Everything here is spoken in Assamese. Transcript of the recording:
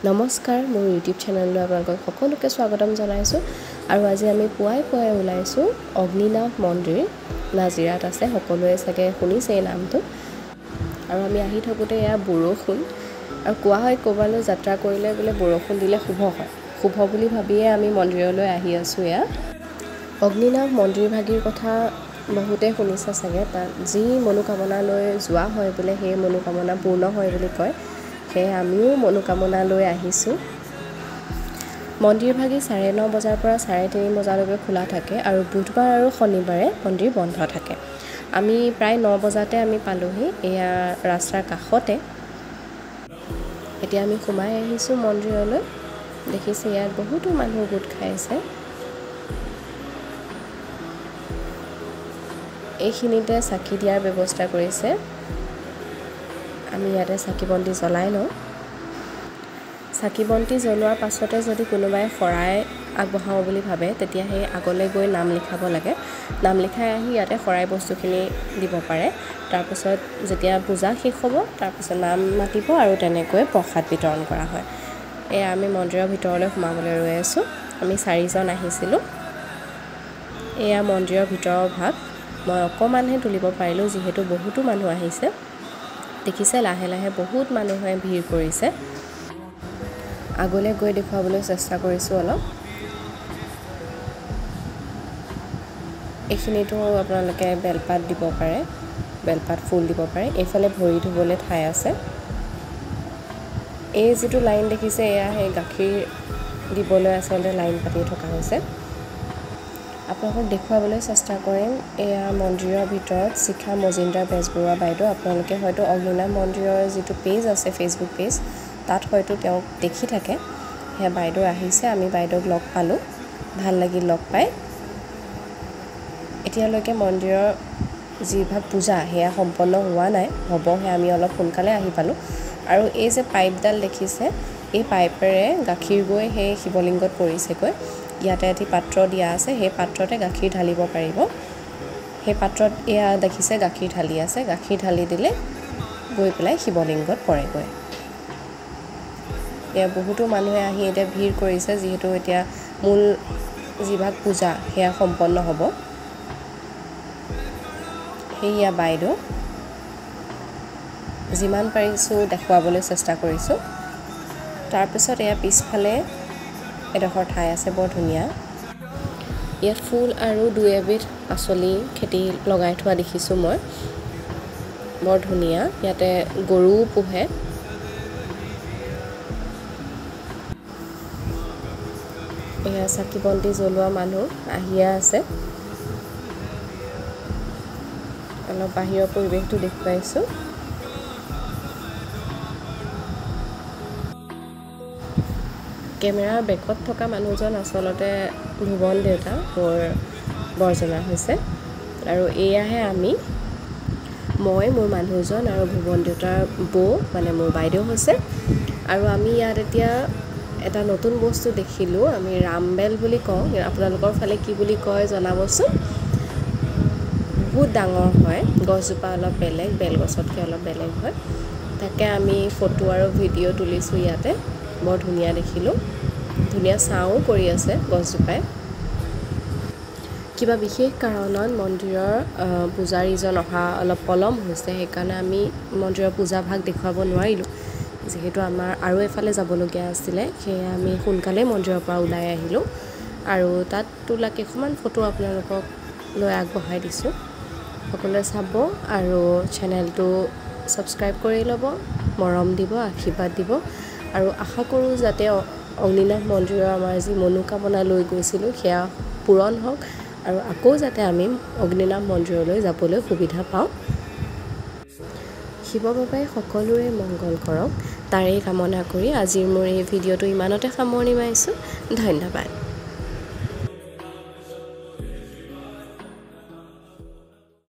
নমস্কাৰ, মোৰ ইউটিউব চেনেললৈ আপোনালোকক সকলোকে স্বাগতম জনাইছোঁ। আৰু আজি আমি পুৱাই পুৱাই ওলাইছোঁ অগ্নিনাভ মন্দিৰ, নাজিৰাত আছে। সকলোৱে চাগে শুনিছে এই নামটো। আৰু আমি আহি থাকোঁতে এয়া বৰষুণ। আৰু কোৱা হয় ক'ৰবালৈ যাত্ৰা কৰিলে বোলে বৰষুণ দিলে শুভ হয়। শুভ বুলি ভাবিয়ে আমি মন্দিৰলৈ আহি আছোঁ। এয়া অগ্নিনাভ মন্দিৰভাগিৰ কথা বহুতে শুনিছে চাগে। তাত যি মনোকামনা লৈ যোৱা হয় বোলে সেই মনোকামনা পূৰ্ণ হয় বুলি কয়। সেয়ে আমিও মনোকামনা লৈ আহিছোঁ। মন্দিৰভাগি 9:30 বজাৰ পৰা 3:30 বজালৈকে খোলা থাকে আৰু বুধবাৰ আৰু শনিবাৰে মন্দিৰ বন্ধ থাকে। আমি প্ৰায় 9 বজাতে আমি পালোহি। এয়া ৰাস্তাৰ কাষতে। এতিয়া আমি সোমাই আহিছোঁ মন্দিৰলৈ। দেখিছে ইয়াত বহুতো মানুহ গোট খাইছে। এইখিনিতে চাকি দিয়াৰ ব্যৱস্থা কৰিছে। আমি ইয়াতে চাকি বন্তি জ্বলাই লওঁ। চাকি বন্তি জ্বলোৱাৰ পাছতে যদি কোনোবাই শৰাই আগবঢ়াওঁ বুলি ভাবে তেতিয়া সেই আগলৈ গৈ নাম লিখাব লাগে। নাম লিখাই আহি ইয়াতে শৰাই বস্তুখিনি দিব পাৰে। তাৰপিছত যেতিয়া পূজা শেষ হ'ব তাৰপিছত নাম মাতিব আৰু তেনেকৈ প্ৰসাদ বিতৰণ কৰা হয়। এয়া আমি মন্দিৰৰ ভিতৰলৈ সোমাবলৈ ৰৈ আছোঁ। আমি 4জন আহিছিলোঁ। এয়া মন্দিৰৰ ভিতৰৰ ভাগ। মই অকণমানহে তুলিব পাৰিলোঁ যিহেতু বহুতো মানুহ আহিছে। দেখিছে লাহে লাহে বহুত মানুহে ভিৰ কৰিছে। আগলৈ গৈ দেখুৱাবলৈ চেষ্টা কৰিছোঁ অলপ। এইখিনিতো আপোনালোকে বেলপাত দিব পাৰে, বেলপাত ফুল দিব পাৰে। এইফালে ভৰি ধুবলৈ ঠাই আছে। এই যিটো লাইন দেখিছে এয়া সেই গাখীৰ দিবলৈ আচলতে লাইন পাতি থকা হৈছে। আপোনালোকক দেখুৱাবলৈ চেষ্টা কৰিম। এয়া মন্দিৰৰ ভিতৰত শিখা মজিন্দাৰ বেজবৰুৱা বাইদেউ। আপোনালোকে হয়তো অগ্নিনাভ মন্দিৰৰ যিটো পেজ আছে, ফেচবুক পেজ, তাত হয়তো তেওঁক দেখি থাকে। সেয়া বাইদেউ আহিছে, আমি বাইদেউক লগ পালোঁ, ভাল লাগিল লগ পাই। এতিয়ালৈকে মন্দিৰৰ যিভাগ পূজা সেয়া সম্পন্ন হোৱা নাই, হ'বহে। আমি অলপ সোনকালে আহি পালোঁ। আৰু এই যে পাইপডাল দেখিছে, এই পাইপেৰে গাখীৰ গৈ সেই শিৱলিংগত পৰিছেগৈ। ইয়াতে এটি পাত্ৰ দিয়া আছে, সেই পাত্ৰতে গাখীৰ ঢালিব পাৰিব। সেই পাত্ৰত এয়া দেখিছে গাখীৰ ঢালি আছে। গাখীৰ ঢালি দিলে গৈ পেলাই শিৱলিংগত পৰেগৈ। এয়া বহুতো মানুহে আহি এতিয়া ভিৰ কৰিছে, যিহেতু এতিয়া মূল যিভাগ পূজা সেয়া সম্পন্ন হ'ব। সেয়া বাইদেউ, যিমান পাৰিছোঁ দেখুৱাবলৈ চেষ্টা কৰিছোঁ। তাৰপিছত এয়া পিছফালে এডোখৰ ঠাই আছে, বৰ ধুনীয়া। ইয়াত ফুল আৰু দুই এবিধ পাচলি খেতি লগাই থোৱা দেখিছোঁ মই, বৰ ধুনীয়া। ইয়াতে গৰুও পোহে। এয়া চাকি বন্তি জ্বলোৱা মানুহ আহিয়ে আছে। অলপ বাহিৰৰ পৰিৱেশটো দেখুৱাইছোঁ। কেমেৰাৰ বেকত থকা মানুহজন আচলতে ভুৱন দেউতা, মোৰ বৰজনা হৈছে। আৰু এয়াহে আমি, মই, মোৰ মানুহজন আৰু ভুৱন দেউতাৰ বৌ, মানে মোৰ বাইদেউ হৈছে। আৰু আমি ইয়াত এতিয়া এটা নতুন বস্তু দেখিলোঁ। আমি ৰামবেল বুলি কওঁ, আপোনালোকৰ ফালে কি বুলি কয় জনাবচোন। বহুত ডাঙৰ হয় গছজোপা, অলপ বেলেগ, বেলগছতকৈ অলপ বেলেগ হয়। তাকে আমি ফটো আৰু ভিডিঅ' তুলিছোঁ ইয়াতে। বৰ ধুনীয়া দেখিলোঁ, ধুনীয়া ছাঁও কৰি আছে গছজোপাই। কিবা বিশেষ কাৰণত মন্দিৰৰ পূজাৰীজন অহা অলপ পলম হৈছে, সেইকাৰণে আমি মন্দিৰৰ পূজা ভাগ দেখুৱাব নোৱাৰিলোঁ। যিহেতু আমাৰ আৰু এফালে যাবলগীয়া আছিলে, সেয়ে আমি সোনকালে মন্দিৰৰ পৰা ওলাই আহিলোঁ। আৰু তাত তোলা কেইখনমান ফটো আপোনালোকক লৈ আগবঢ়াই দিছোঁ। সকলোৱে চাব আৰু চেনেলটো ছাবস্ক্ৰাইব কৰি ল'ব, মৰম দিব, আশীৰ্বাদ দিব। আৰু আশা কৰোঁ যাতে অগ্নিনাভ মন্দিৰৰ আমাৰ যি মনোকামনা লৈ গৈছিলোঁ সেয়া পূৰণ হওক আৰু আকৌ যাতে আমি অগ্নিনাভ মন্দিৰলৈ যাবলৈ সুবিধা পাওঁ। শিৱ বাবাই সকলোৰে মংগল কৰক, তাৰেই কামনা কৰি আজিৰ মোৰ এই ভিডিঅ'টো ইমানতে সামৰণি মাৰিছোঁ। ধন্যবাদ।